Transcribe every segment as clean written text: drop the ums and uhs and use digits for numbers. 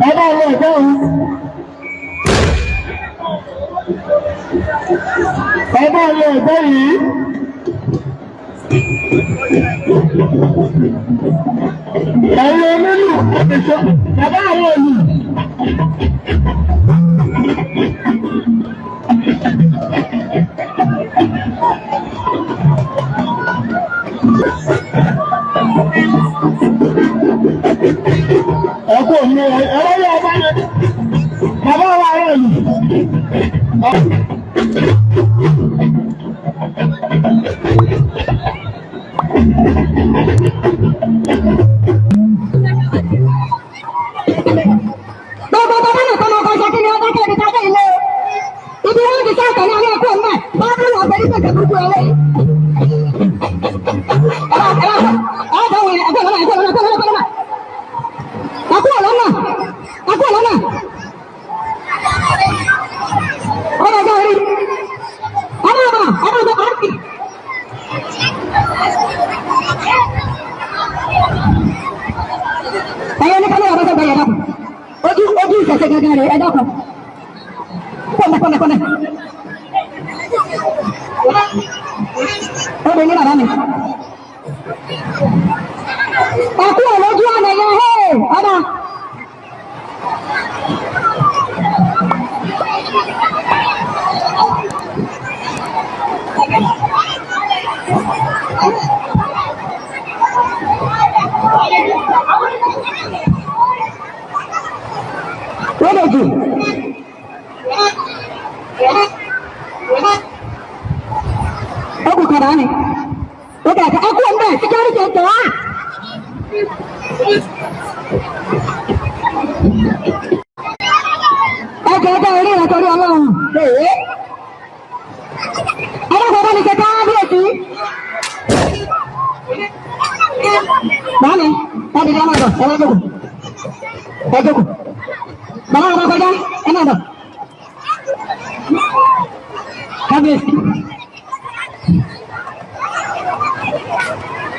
Ẹ bá lọ ẹ̀gbẹ́ o. Ẹ bá lọ ẹ̀gbẹ́ yìí. Ẹ̀yin onílù ẹ̀ṣọ́ bàbá àwọn olù. Ẹ kú òní ẹ̀rọ yóò bá yẹ. Bàbá wa àwọn olù. Gbogbo bàbá náà kọ́ máa kọjá kí ni ọba kẹ́lẹ́ kájá ilé o. Ibi wọn ti sáà tẹ̀lé alẹ́ ẹ̀kọ́ mẹ́, báwo ni ọ̀gbẹ́ni pẹ̀sẹ̀ burúkú ẹ lẹ́yìn. Ẹ̀kú ọ̀lọ́nà, ẹ̀kú ọ̀lọ́nà. Ọ̀dọ̀ ọjọ́ orí. Ọmọ ọmọ ọmọ ọmọ ọmọ. Ẹyẹ ní kámẹ́rà bá sọ̀gbà yẹn dàpọ̀. Ojú ojú ìṣẹ̀ṣẹ̀ gangan rẹ̀ ẹ dàpọ̀. Kọ́mẹ kọ́mẹ kọ́mẹ. Ó lè ní bàbá mi. Ẹ̀kú ọ̀lọ́jú ọ̀nà yẹn hẹ́ ọ̀dà. Wọ́n lè jù. Ó kù kọ̀ọ̀dà ni. Ó kẹ̀ ẹ̀kú ọ̀nbẹ security ẹ̀ tẹ̀ wá. Ẹjọ́ ẹjọ́ orí rẹ̀ torí Ọlọ́run. Ẹ̀rọ bá mi ṣe káábíyèsí. Báàmì, ẹ dìde ẹ máa bọ̀, ẹ wá jókòó. Ẹ jókòó. Bàbá wa kọjá, ẹ máa bọ̀. Kábíyèsí,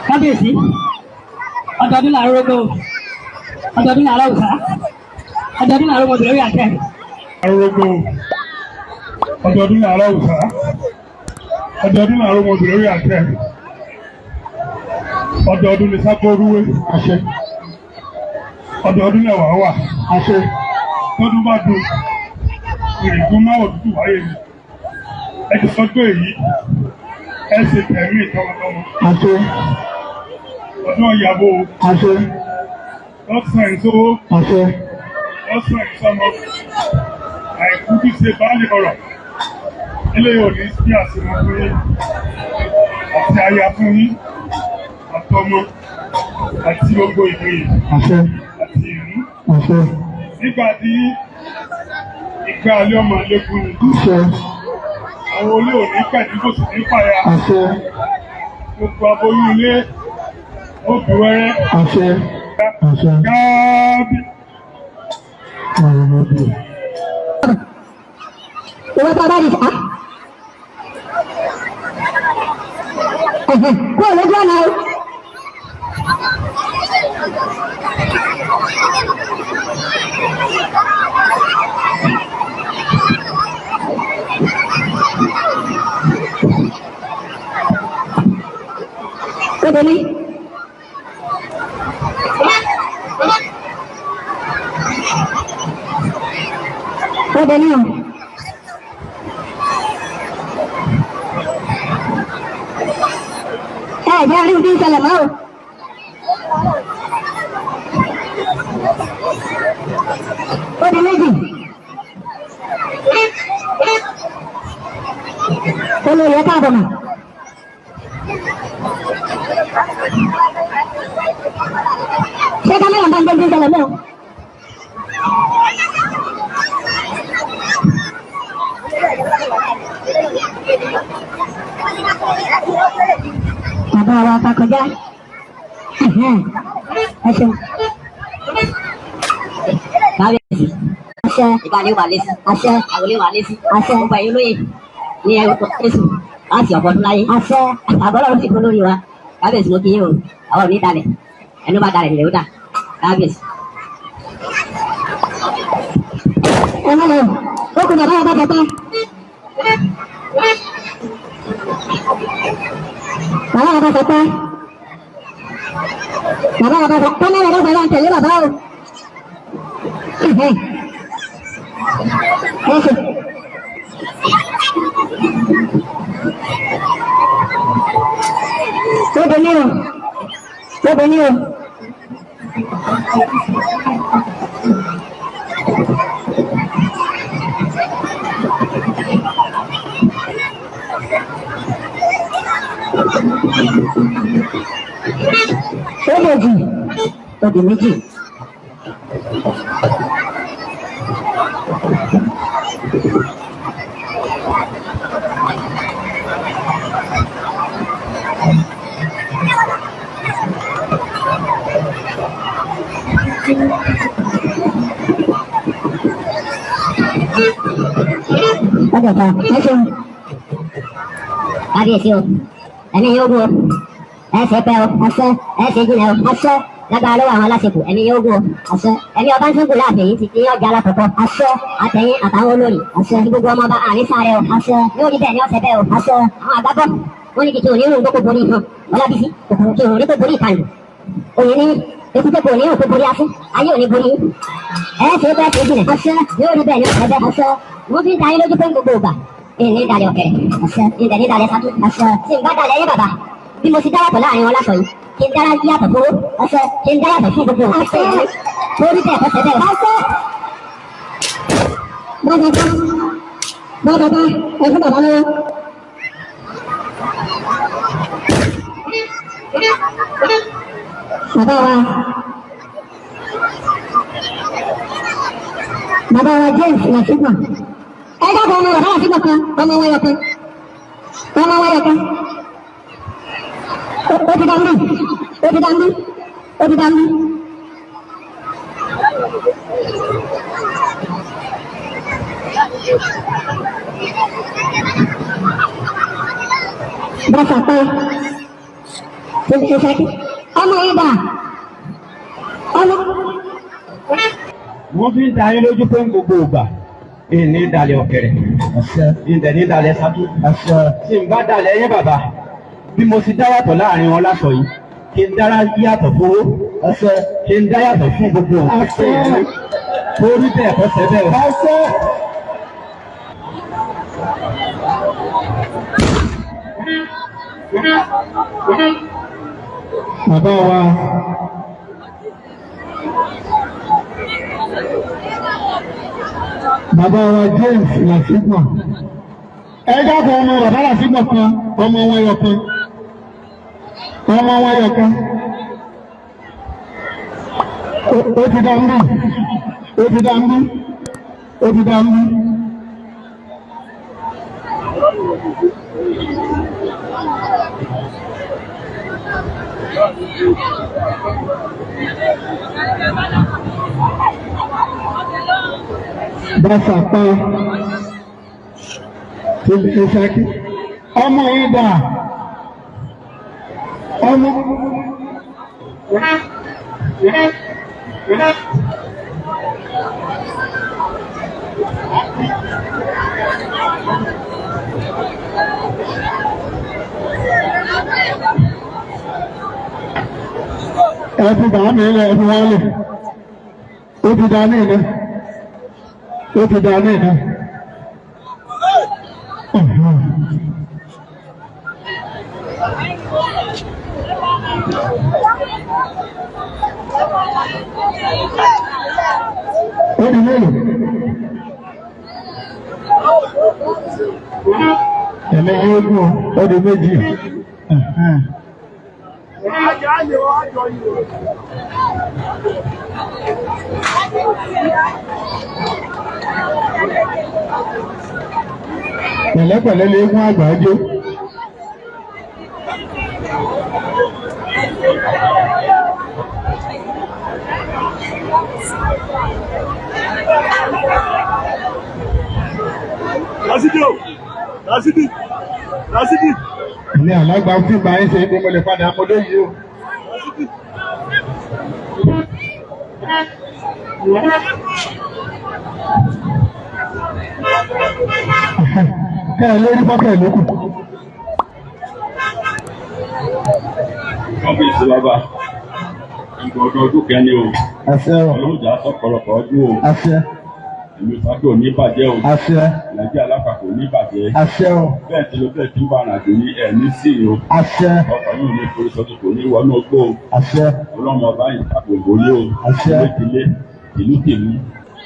kábíyèsí, ọdọọdún làárọ̀ rógbó, ọdọọdún làárọ̀ òsà, ọdọọdún làárọ̀ ọmọbìnrin orí àtẹ. Arógbó, ọdọọdún làárọ̀ òsà, ọdọọdún làárọ̀ ọmọbìnrin orí àtẹ, ọdọọdún ní sábọrúwé. Àṣẹ. Ọdọọdún lẹwà wà. Àṣẹ. Tọdún bá dùn ìrìngún máa wọ tútù wáyé ni ẹ ti sọdún èyí, ẹ sì tẹ̀mí tọmọtọmọ. Àṣẹ. Ọdún ọ̀yàbò. Àṣẹ. Lọ́sàn ìṣòwò. Àṣẹ. Lọ́sàn ìṣọmọ àìkú tí ṣe báàlì ọ̀rọ̀ eléyìí ò ní sí àṣìmọ́ fún yín àti aya fún yín àtọmọ àti gbogbo ìgbìyànjú Àṣẹ. àti ìlú. Àṣẹ. Nígbà tí ìgbà alẹ́ ọmọ lẹ́kùn ni. Àṣẹ. Àwọn olé òní pẹ̀lú kò sì ní fàyà. Àṣẹ. Gbogbo aboyún ilé ó bí wẹ́rẹ́. Àṣẹ. Àṣẹ. Gáábí. Àrùn. Ìwọ tá a bá di sá. Kúrò lójú ọ̀nà o. Ó dé ní. Ó dé ní o. Ẹ jẹ́ rí bí ìṣẹ̀lẹ̀ mọ́ o. Ó di méjì. Olórí ẹ káàbọ̀ mà. Ṣé kámẹ́rà bá ń gbé bí ìṣẹ̀lẹ̀ mọ́ o? Bàbá wa kakọjá. Ẹ ṣeun. Kábíyèsí. Àṣẹ. Ìgbà ni ó wà lé sí. Àṣẹ. Àwòlé wà lé sí. Àṣẹ. Gbogbo ẹ̀yin olóyè ní ẹ̀rọ Jésù láti ọ̀pọ̀ ọdún láyé. Àṣẹ. Àbọ̀lọ́run sì kún lórí wa. Kábíyèsí mo kí yín o. Àwọn ò ní dalẹ̀. Ẹnu bá dalẹ̀ nílẹ̀ ó dà. Kábíyèsí. Ẹ má lọ. Ó kù bàbá wa bá bàbá. Bàbá wa bá bàbá. Bàbá wa bá bàbá. Kọ́mọ́ wa bá bàbá ń tẹ̀lé bàbá o. Ẹ ṣe. Ó bẹ ní o. Ó bẹ ní o. Ó lè jù. Ó di méjì. Ó dẹ̀ ta. Ẹ ṣeun. Kábíyèsí o. Ẹ̀mí yóò gùn o. Ẹ ṣe pẹ́ o. Àṣẹ. Ẹ ṣe jìnlẹ̀ o. Àṣẹ. Lágbára lọ́wọ́ àwọn aláṣepọ̀ ẹ̀mí yóò gùn o. Àṣẹ. Ẹ̀mí ọba ń sìnkú láàfin yìí ti ti ọjà alákọ̀ọ́kọ́. Àṣẹ. Àtẹ̀yìn àtàwọn olórí. Àṣẹ. Àti gbogbo ọmọọba àní sáré o. Àṣẹ. Yóò rí bẹ́ẹ̀ ní ọ̀sẹ̀ bẹ́ẹ̀ o. Àṣẹ. Àwọn àgbàgbọ́ wọ́n ní kìkì òní rún gbogbo borí ìkan. Ọlábísí kòkòrò kí òun rí kó borí ìkànnì. Òyìn ní ekúté kò ní òkú borí asín. Ayé òní borí yín. Ẹ ṣe bẹ́ẹ̀ ṣe jìnà. Àṣẹ. Yóò rí bẹ́ẹ̀ ní ọ̀sẹ̀ bẹ́ẹ̀. Àṣẹ. Mo fi ń ta yín lójú pé ń gbogbo ìgbà. Ìní ìdàlẹ̀ ọ̀kẹ́rẹ́. Àṣẹ. Ìdẹ̀ ní ìdàlẹ̀ sátú. Àṣẹ. Tí n bá dalẹ̀ yín bàbá, bí mo ti dá yàtọ̀ láàrin wọn lásọ yìí, kí n dára yàtọ̀ fowó, Àṣẹ. kí n dá yàtọ̀ fún gbogbo nǹkan. Àṣẹ. Torí bẹ́ẹ̀ kọ́sẹ̀ bẹ́ẹ̀. Àṣẹ. Bá bàbá. Bá bàbá. Ẹ fún bàbá lọ́wọ́. Bàbá wa. Bàbá wa James Làṣígbà. Ẹ dákun ọmọ bàbá Làṣígbà kan, ọmọ wọn yọ kan. Ọmọ wọn yọ kan. Ó ti dá ń bí. Ó ti dá ń bí. Ó ti dá ń bí. Bàtà pé ìṣẹ́kí. Ọmọ yìí dà. Ọmọ. Wọ́n fi ń da yín lójú pé ń gbogbo ìgbà ìní ìdàlẹ̀ ọ̀kẹ́rẹ́, ìdẹ̀ ní ìdàlẹ̀ sátú. Tí n bá dalẹ̀ yín bàbá, bí mo ti dá yàtọ̀ láàrin wọn lásọ yìí, kí n dára yàtọ̀ fowó, kí n dá yàtọ̀ fún gbogbo nǹkan. Torí bẹ́ẹ̀ kọ́sẹ̀ bẹ́ẹ̀. Bàbá wa bàbá wa James Làṣígbà. Ẹ dákun ọmọ bàbá Làṣígbà kan, ọmọ wọn yọ kan. Ọmọ wọn yọ kan. Ó ti dá ń bí. Ó ti dá ń bí. Ó ti dá ń bí. Bàṣà pa ìṣàkí. Ọmọ yìí dà. Ọmọ. Ẹ fi bàá mi lẹ, ẹ fi wọ́n lẹ̀. Ó ti dá ní ìná. Ó ti dá ní ìná. Ó di mélòó? Ẹ̀mí eégún ó di méjì. Pẹ̀lẹ́pẹ̀lẹ́ léégún àgbà jó. Lásìdì o! Lásìdì! Lásìdì! Ilé alágbà tí bá ń ṣe é mo lè padà mọdé yìí o. Kẹ́ ẹ lórí bọ́kẹ́ lókù. Kábíyèsí bàbá, nǹkan ọdún ọdún kẹ́ni o. Àṣẹ o. Ọlọ́run jà sọ́pọ̀lọpọ̀ ọdún o. Àṣẹ. Ìlú Ṣakí ò ní bàjẹ́ o. Àṣẹ. Nàìjíríà lápapọ̀ ò ní bàjẹ́. Àṣẹ o. Bẹ́ẹ̀ tí ló bẹ́ẹ̀ tí ń bá àràjò ní ẹ̀ ní sí o. Àṣẹ. Ọkọ̀ yóò ní forí sọ́tún kò ní wọnú ogbó o. Àṣẹ. Ọlọ́run ọba yìí àgbògbò ní o. Àṣẹ. Ilé tilé, ìlú tèlú.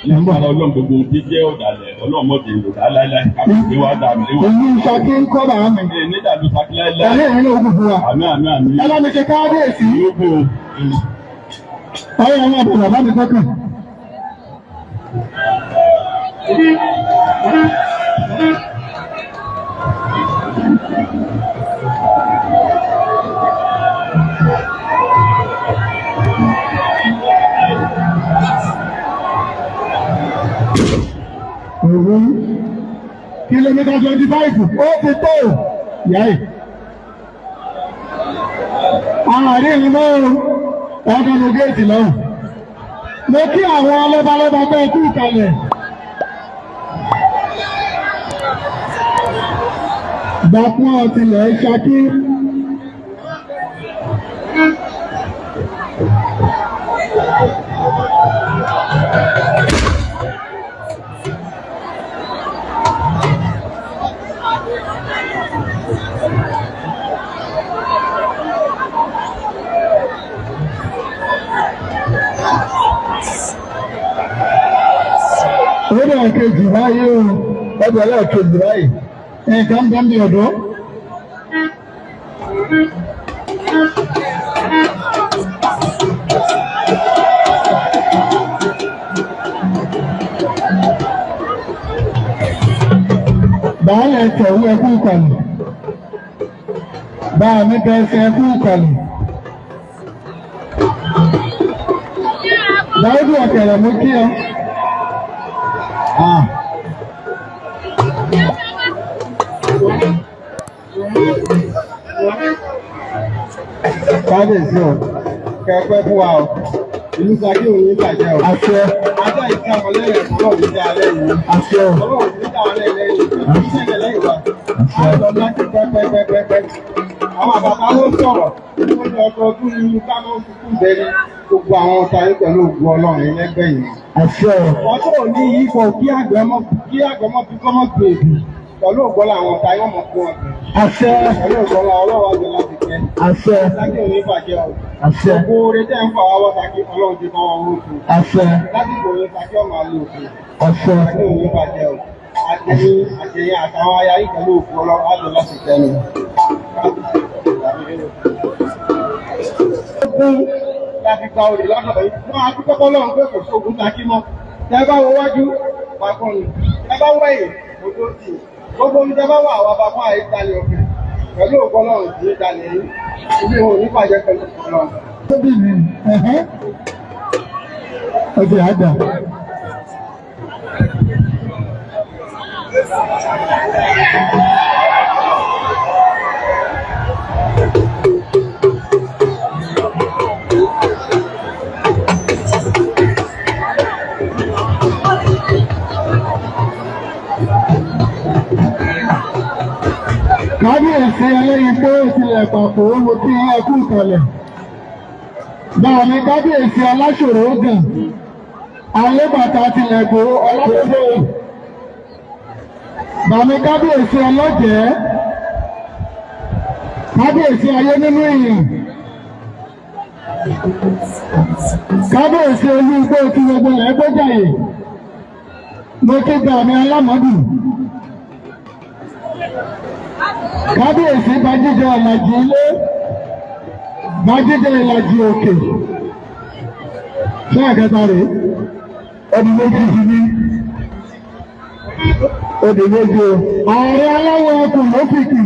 Nígbà ọlọ́run gbogbo ohun tí jẹ́ ọ̀dàlẹ̀ ọlọ́run mọ̀dé ìlòdà láíláí. Kábíyèsí wa dà mí léwọ̀n. Ìlú Ṣakí ń kọ́ bàá mi. Ní nídàlú Ṣakí láíláí. Ẹ̀rí ìrìn òkú fún wa. Àmín àmín àmín. Ẹ bá mi ṣe kábíyèsí. Yóò o. Ọyọ́ ọmọ ọ̀bọ̀ bàbá mi kọ́kàn. Òwú kìlómítà 25 ó ti tó yáì. Àárín ìlú márùn-ún ọdún ló géètì lọ́rùn. Mo kí àwọn lọ́balọ́ba pé kú kalẹ̀. Gbàpọ́n tilẹ̀ Ṣakí. Ó dẹ̀ kejì báyìí o, ọbẹ̀ ẹlẹ́ẹ̀kejì báyìí. Nǹkan bẹ́ẹ̀ bí ọ̀dọ́. Baálẹ̀ tẹ̀wé ẹkú kalẹ̀. Báà mi bẹ́ẹ̀ ẹkú kalẹ̀. Dáúdù ọ̀kẹ̀rẹ̀ mú kí ọ. Ah. Kábíyèsí o, kẹpẹ́ fún wa o, ìlú Ṣakí ò ní bàjẹ́ o. Àṣẹ. Ajá ìsìn àwọn lẹ́yìn ẹ̀kọ́ náà ní dá alẹ́ yìí. Àṣẹ o. Ọlọ́run ní dá alẹ́ lẹ́yìn ìlú sẹ́yìn lẹ́yìn wa. A lọ láti pẹ́pẹ́pẹ́pẹ́. Àwọn àbàbà ló sọ̀rọ̀. Ó ní ọdọọdún ní ká ló ń sunkún bẹ́ẹ̀ gbogbo àwọn ọ̀tá yín pẹ̀lú ògùn Ọlọ́run ẹlẹ́gbẹ́ yìí. Àṣẹ o. Ọjọ́ òní yìí kò kí àgbẹ̀mọ́ kí àgbẹ̀mọ́ fi kọ́mọ́ gbèbí pẹ̀lú ògbọ́lá àwọn ọ̀tá yóò mọ̀ fún ọ̀gbìn. Àṣẹ. Pẹ̀lú ògbọ́lá Ọlọ́run àjọ láti kẹ́. Àṣẹ. Ṣakí ò ní bàjẹ́ o. Àṣẹ. Gbogbo oore tẹ́ ń fà wá wá Ṣakí Ọlọ́run ti bá wọn rúkú. Àṣẹ. Lásìkò yẹn Ṣakí ọmọ àlè òkú. Àṣẹ. Ṣakí ò ní bàjẹ́ o. Àtẹ̀yìn àtẹ̀yìn àtàwọn aya yìí pẹ̀lú òkú Ọlọ́run àjọ láti kẹ́ ni. Ogun la fi gba olè lọ́dọ̀ yìí. Wọ́n á dúpẹ́ fọ́lọ́run pé kò sóògùn Ṣakí mọ́. Tẹ́ bá wo wájú, pàkó ni. Tẹ́ bá wẹ̀yìn, odó tì. Gbogbo omi tẹ́ bá wà wá bá fún àyíkalẹ̀ òfin. Pẹ̀lú òkú Ọlọ́run kì í dalẹ̀ yìí. Ibi ò ní bàjẹ́ pẹ̀lú òkú Ọlọ́run. Tóbi mi, ẹ̀hẹ́. Ọjọ́ àgbà. Kábíyèsí ẹlẹ́yin pé tilẹ̀ pàpò mo kí ẹ kú ìkàlẹ̀. Báàmí kábíyèsí aláṣòro gàn. Alébàtà tilẹ̀ gbò ọlọ́dọ́dọ́. Bàmí kábíyèsí ọlọ́jẹ̀ẹ́. Kábíyèsí ayé nínú ìyìn. Kábíyèsí olú igbó tí gbogbo ilẹ̀ gbọ́jàyè. Mo kí bàmí alámọ̀dù. Kábíyèsí bájíjẹ ìlàjì ilé, bájíjẹ ìlàjì òkè. Ṣé ẹ̀kẹta rèé? Ọdún méjì sí ní. Ọdún méjì o. Ààrẹ aláwọ̀ ẹkùn ló fìkì.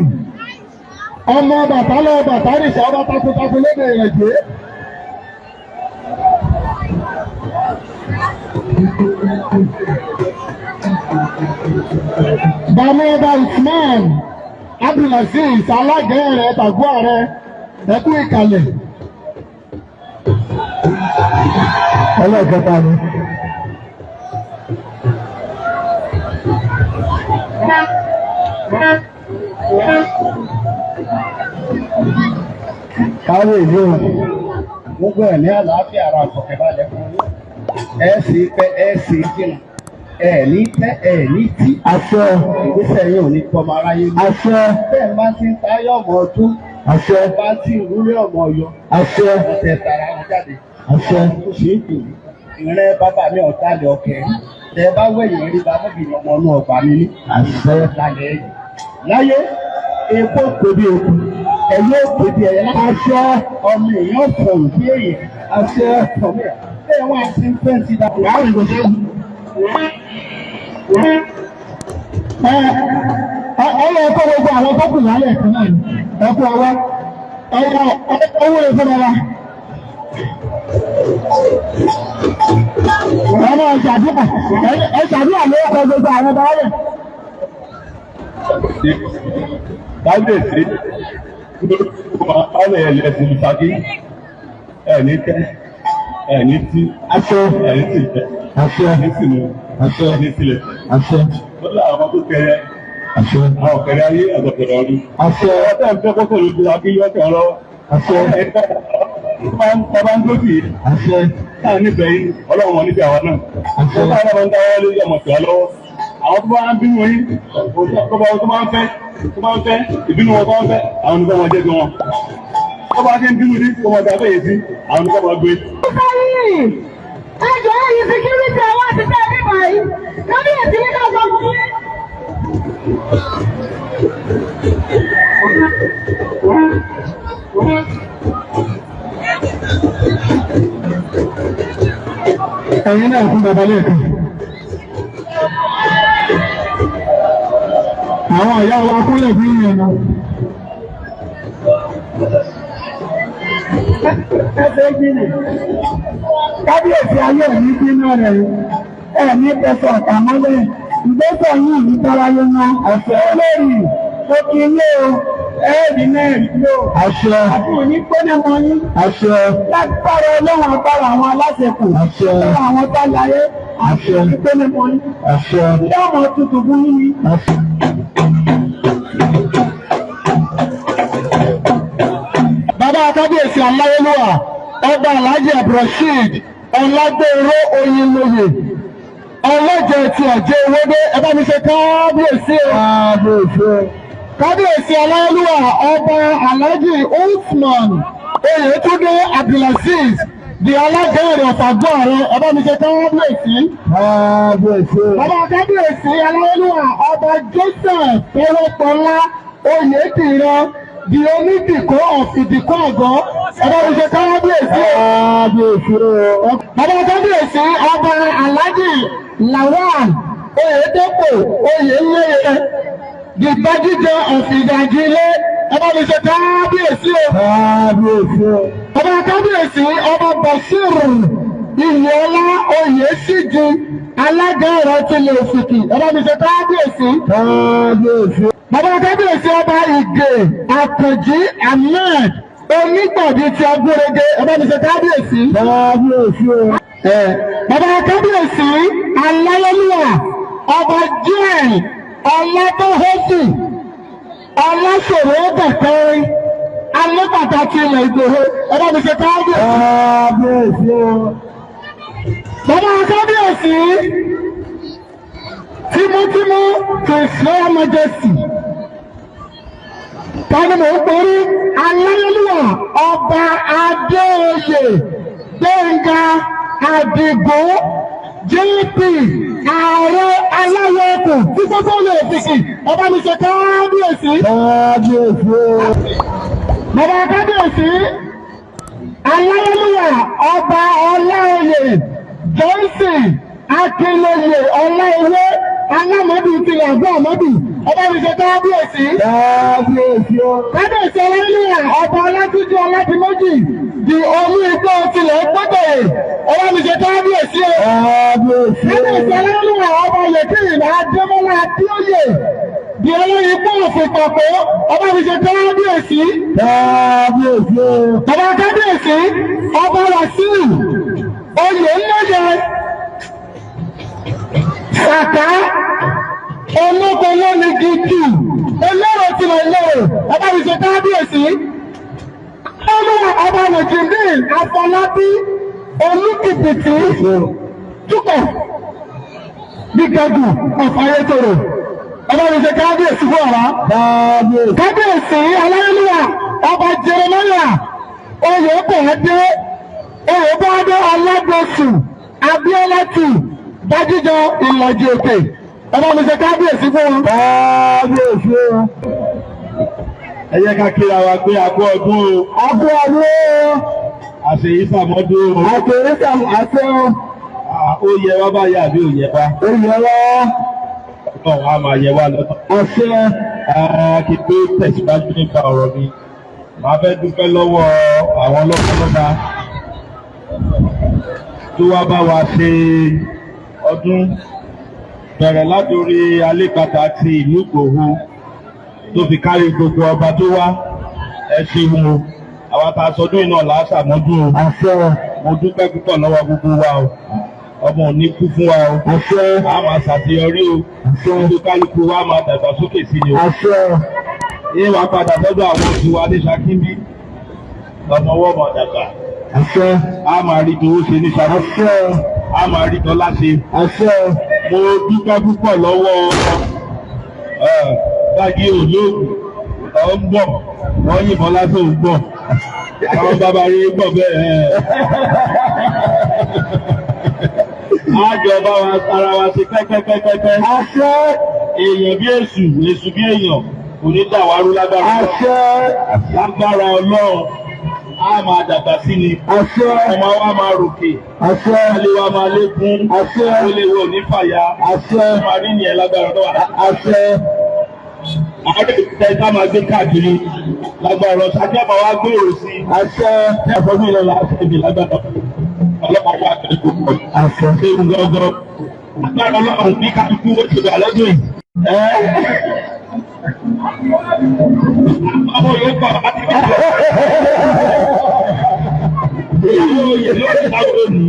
Ọmọ bàtà lọ bàtà nìṣẹ́ ọba takuntakun lédè ìrẹ̀jẹ̀. Bàmí ọba Usman Abdulaziz alága rẹ̀ tàgbọ́ rẹ̀, ẹ kú ìkàlẹ̀. Ẹlẹ́ẹ̀kẹta ni. Káwé ìlú o, gbogbo ẹ̀ ní àlàáfíà ara àfọ̀kẹ́balẹ̀ fún yín. Ẹ sì pẹ́, ẹ sì jìnnà, ẹ ní tẹ́, ẹ ní tí. Àṣẹ. Ìgbésẹ̀ yìí ò ní pọmọ aráyé ní. Àṣẹ. Bẹ́ẹ̀ bá ti ń tayọ̀ ọmọ ọdún. Àṣẹ. Bá ti ń rúlé ọmọ ọyọ. Àṣẹ. Ọ̀tẹ̀ tara wọn jáde. Àṣẹ. Ó ṣe é dùn. Ìrẹ́ bàbá mi ọ̀tá lẹ̀ ọ̀kẹ́. Tẹ bá wẹ̀yìn rí bàbá mi ọmọ inú ọgbà mi ní. Àṣẹ. Lálẹ́ yìí. Láyé epo kò bí eku. Ẹ̀yẹ́ òkè bí ẹ̀yẹ. Àṣẹ. Ọmọ èèyàn fọ̀hún bí èèyàn. Àṣẹ. Fọ̀mí ẹ̀. Bẹ́ẹ̀ wọ́n á ti ń fẹ́ ti dà. Ẹ ẹ yẹ kó gbogbo àwọn tó kù lálẹ́ kan náà ni. Ẹ kú ọwọ́. Ẹ yọ owó rẹ̀ fún wa. Ẹ máa ṣàdúrà, ẹ ṣàdúrà ló kọ gbogbo àwọn baálẹ̀. Kábíyèsí, ọ̀rẹ́ ẹ̀sìn ìsàkí, ẹ̀ní tẹ́, ẹ̀ní tí, Àṣẹ. ẹ̀ní sì jẹ́, Àṣẹ. ẹ̀ní sì mú, Àṣẹ. ẹ̀ní sílẹ̀. Àṣẹ. Lọ́dọ̀ àwọn tó kẹrẹ, Àṣẹ. àwọn kẹrẹ ayé àtọ̀tọ̀rọ̀ ọdún. Àṣẹ. Ọ̀rọ̀ tẹ́ ń fẹ́ kókò lójú ìsàkí yọ̀ọ̀kẹ́ ọlọ́wọ́. Àṣẹ. Bàbá ń dókì yìí, Àṣẹ. táà nífẹ̀ẹ́ yín, Ọlọ́run wọn nífẹ̀ẹ́ àwa náà. Àṣẹ. Tó bá wọn dáwọ́ lé ọmọ tìwa lọ́wọ́. Àwọn tó bá ń bínú yín, tó bá ń fẹ́, tó bá ń fẹ́, ìbínú wọn tó ń fẹ́, àwọn onífẹ́ wọn jẹ́ bí wọn. Tó bá ti ń bínú sí, kó wọn da fẹ́yẹ sí, àwọn onífẹ́ wọn gbé. Sẹ́yìn, ẹjọ́ yìí security àwọn àti tẹ́ ẹbí báyìí, kábíyèsí ní ká sọ fún yín. Ẹ̀yin náà fún bàbá lẹ́ẹ̀kan. Àwọn ìyá wa kúnlẹ̀ fún ìyẹn náà. Ẹsẹ̀ gbìnì. Kábíyèsí, ayé ẹ̀mí bínú rẹ̀, ẹ̀mí tẹ̀sán ọ̀tà mọ́lẹ̀. Ìgbésẹ̀ yìí ní tọ́láyé ná. Ọ̀sẹ̀ olórí òkè ilé o, ẹ̀ẹ́dì náà rí lò. Àṣẹ. Àti òní gbóná mọ́ yín. Àṣẹ. Lágbára Ọlọ́run, agbára àwọn aláṣẹkù. Àṣẹ. Agbára àwọn táláyé. Àṣẹ. Òní gbóná mọ́ yín. Àṣẹ. Ilé ọmọ tuntun fún yín ni. Àṣẹ. Bàbá kábíyèsí aláyélúwà, ọba Alhaji Abdulrasheed Ọlágbèrò Oyinlóye, ọlọ́jẹ̀ ti ọ̀jẹ̀ owódé, ẹ bá mi ṣe kábíyèsí o. Kábíyèsí o. Kábíyèsí aláyélúwà, ọba Alhaji Usman Oyètúndé Abdulaziz, di alága èrè ọ̀tàgbọ́ ààrẹ, ẹ bá mi ṣe kábíyèsí. Kábíyèsí o. Bàbá kábíyèsí aláyélúwà, ọba Joseph Tọwọ́pọlá Oyèdìran, di onídìkọ́ ọ̀fìdìkọ́ àgọ́, ẹ bá mi ṣe kábíyèsí o. Kábíyèsí o. Bàbá kábíyèsí, ọba Alhaji Lawal Oyèdèpò Oyèlẹ́yẹ, di bájíjẹ ọ̀fìdàjì ilé, ẹ bá mi ṣe kábíyèsí o. Kábíyèsí o. Bàbá kábíyèsí, ọba Bashir Iyọlá Oyèsíjì, alága ẹ̀rọ tilẹ̀ òsìkì, ẹ bá mi ṣe kábíyèsí. Kábíyèsí o. Bàbá kábíyèsí, ọba Ìgè Àkànjí Ahmed Onígbàdí ti Agbórege, ẹ bá mi ṣe kábíyèsí. Kábíyèsí o. Bàbá kábíyèsí aláyélúwà, ọba Joel Ọlátọ́hẹ́sì Ọlásòrò Ọgàkẹrin, alẹ́pàtàkì ilẹ̀ Ìgbòho, ẹ bá mi ṣe kábíyèsí. Kábíyèsí o. Bàbá kábíyèsí, tímútímú to His Royal Majesty. Tani mò ń borí? Aláyélúwà, ọba Adéoyè Gbẹ̀ngà Àdìgún JP, ààrẹ aláyẹ̀kùn tí gbogbo lè fìsì, ọba mi ṣe kábíyèsí. Kábíyèsí o. Bàbá kábíyèsí aláyélúwà, ọba Ọláoyè Johnson Akínlóye Ọláewé, alámọdù tilẹ̀ àgbọ̀ àmọ́dù, ọba mi ṣe kábíyèsí. Kábíyèsí o. Kábíyèsí aláyélúwà, ọba Ọlátúnjí Ọládìméjì. Di olú igbó tilẹ̀ gbọ́dọ̀ ọba mi ṣe kábíyèsí o. Kábíyèsí. Kábíyèsí aláìlúwà ọba Yèkìrìnà Adémọ́lá Adéoyè. Di olú igbó òfin pàpọ̀ ọba mi ṣe kábíyèsí. Kábíyèsí o. Ọba kábíyèsí ọba Wàsíù oyè ńlẹ́yẹ Sàká olóko lónìí gidi elérò tilẹ̀ lérò ọba mi ṣe kábíyèsí. Olúwa ọba Nàìjíríà Afọlábí Olúkìpìtì Túkọ̀ Gbígbẹ́gù ọ̀fàyètòrò. Ọba mi ṣe kábíyèsí fún ọ̀rá. Kábíyèsí aláyélúwà ọba Jeremaya Oyèbọ̀dé Oyèbọ̀dé Ọlágbèsù Abíọ́lá tù Bájíjọ Ìlàjì Òkè. Ọba mi ṣe kábíyèsí fún wọn. Kábíyèsí o. Ẹ jẹ́ ká kíra wa pé a kú ọdún o. A kú ọdún o. Àṣeyí sàmọ́dún o. Àṣeyí sàmọ́dún o. Ó yẹ wá báyìí àbí ò yẹ wá? Ó yẹ wá. Ọlọ́run á máa yẹ wá lọ́tọ̀. Àṣẹ. Kí n tó tẹ̀síwájú nípa ọ̀rọ̀ mi, màá fẹ́ dúpẹ́ lọ́wọ́ àwọn lọ́balọ́ba tó wá bá wa ṣe ọdún, bẹ̀rẹ̀ látòrí Alẹ́pàtà ti ìlú Ìgbòho tó fi kárí gbogbo ọba tó wá. Ẹ ṣeun o, àwa tá a sọdún iná là á ṣàmọ́dún o. Àṣẹ. Mo dúpẹ́ púpọ̀ lọ́wọ́ gbogbo wa o. Ọmọ ò ní kú fún wa o. Àṣẹ. A máa ṣàṣeyọrí o. Gbogbo kálukú wa máa dàgbàsókè sí ni o. Àṣẹ. Yé wa padà sọ́dọ̀ àwọn oṣù wa ní Ṣakí bí. Ọmọ ọwọ́ mọ̀ dàgbà. Àṣẹ. A máa rí towó ṣe ní Ṣakí. Àṣẹ. A máa rí tọ́lá ṣe. Àṣẹ. Mo dúpẹ́ púpọ̀ lọ́wọ́ Báàgì olóògùn ọ̀ ń bọ̀, wọ́n yìnbọn lásán ń bọ̀. Àwọn bàbá rí gbọ̀ bẹ́ẹ̀. A jọ bá wa ara wa ṣe pẹ́pẹ́pẹ́pẹ́. Àṣẹ. Èèyàn bí èṣù, èṣù bí èèyàn, kò ní dàwárú lágbára Ọlọ́run. Àṣẹ. Lágbára Ọlọ́run, a máa dàgbà sí ni. Àṣẹ. Ọmọ wa máa ròkè. Àṣẹ. Ilé wa máa lékún. Àṣẹ. Ilé wa ò ní fàya. Àṣẹ. Máa rí nìyẹn lágbára Ọlọ́run. Àṣẹ. Àwọn ìtẹ́ ká máa gbé káàkiri lágbára Ọlọ́run. Ṣáájú àbá wa gbèrò sí i. Àṣẹ. Ẹ̀fọ́ mi lọ́la ṣẹ́bi lágbára ọlọ́pàá wà pẹ̀lú ọ̀pọ̀. Àṣẹ. Ṣé ń gọ́gọ́? Lágbára Ọlọ́run ní kálukú ó ti wà lọ́dún yìí. Ọmọ yóò gbà láti bí lọ. Ìyàwó oyè ló ti sáwọ́ lónìí.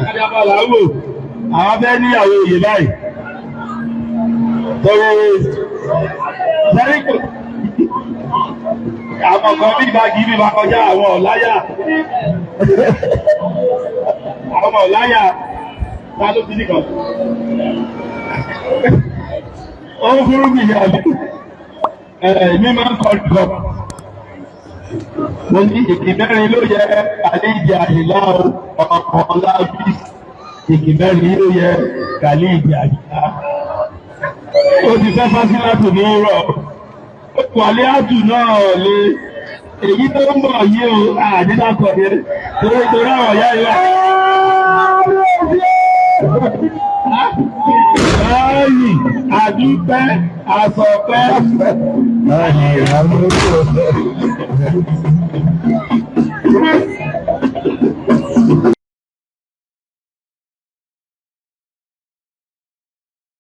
Adébá là ń wò, àwọn fẹ́ níyàwó oyè báyìí. Torí Sẹ́ríkò, àwọn kan bí ìbági bí bá kọjá àwọn ọ̀láyà. Àwọn ọ̀láyà ta ló ti nìkan. Ó ń fúrú mi yà mí. Èmi máa ń kọ ìkọ. Mo ní ìkì mẹ́rin ló yẹ kàlíìjì àyìnlá o, ọkọ̀ ọ̀la bí. Ìkì mẹ́rin ló yẹ kàlíìjì àyìnlá. Ó ti fẹ́ fásilátù ní rọ̀. Wàlẹ́ àtù náà lé. Èyí tó ń bọ̀ yìí o, àdídàkọ̀ yẹn. Torí torí àwọn ìyá yìí wà. Báyìí, àdúpẹ́, àsọ̀pẹ́.